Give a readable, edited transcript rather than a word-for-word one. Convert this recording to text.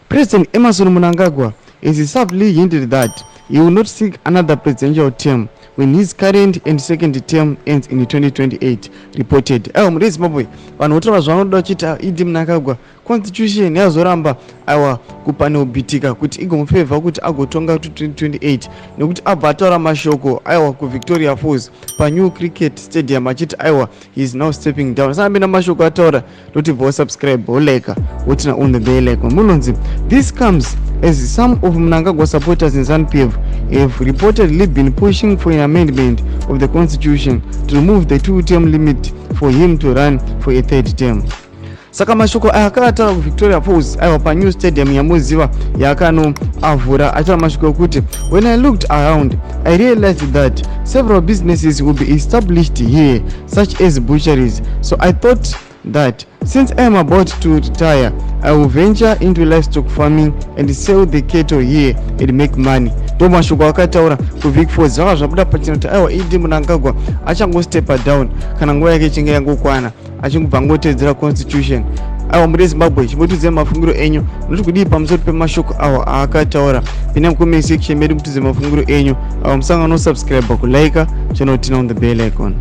President Emmerson Mnangagwa has subtly hinted that he will not seek another presidential term when his current and second term ends in 2028, reported. Aiwa, muri Zimbabwe vanhu votaura zvavanoda vachiita ED Mnangagwa constitution yazoramba aiwa kupaneubhitika kuti igomufevha kuti agotonga 2028, nekuti abva ataura mashoko aiwa kuVictoria Falls paNew Cricket Stadium achiti aiwa, he is now stepping down. Sanapinda mashoko ataura, totibva wasubscribe, wolike, woturn on the bell icon. Munonzi this comes as some of Mnangagwa supporters in ZANU-PF have reportedly been pushing for an amendment of the constitution to remove the two-term limit for him to run for a third term. Saka mashoko aya akataura kuVictoria Falls, aiwa, panew stadium yamuziva yaakanoavhura, achitaura mashoko ekuti, "When I looked around, I realized that several businesses will be established here, such as butcheries. So I thought that since I am about to retire, I will venture into livestock farming and sell the cattle here and make money." Ndo mashoko akataura kuVic Falls. Zvaka zvabuda pachena kuti aiwa, ED Mnangagwa achangostepa down kana nguva yake ichinge yangokwana, achingobva angotedzera constitution. Aiwa, muri Zimbabwe, chimbotiudzai mafungiro enyu. Munoti kudii pamusoro pemashoko awa aakataura? Pinda mucomment section medu mutiudze mafungiro enyu. Awa musangano subscribe, kulike channel, turn on the bell icon.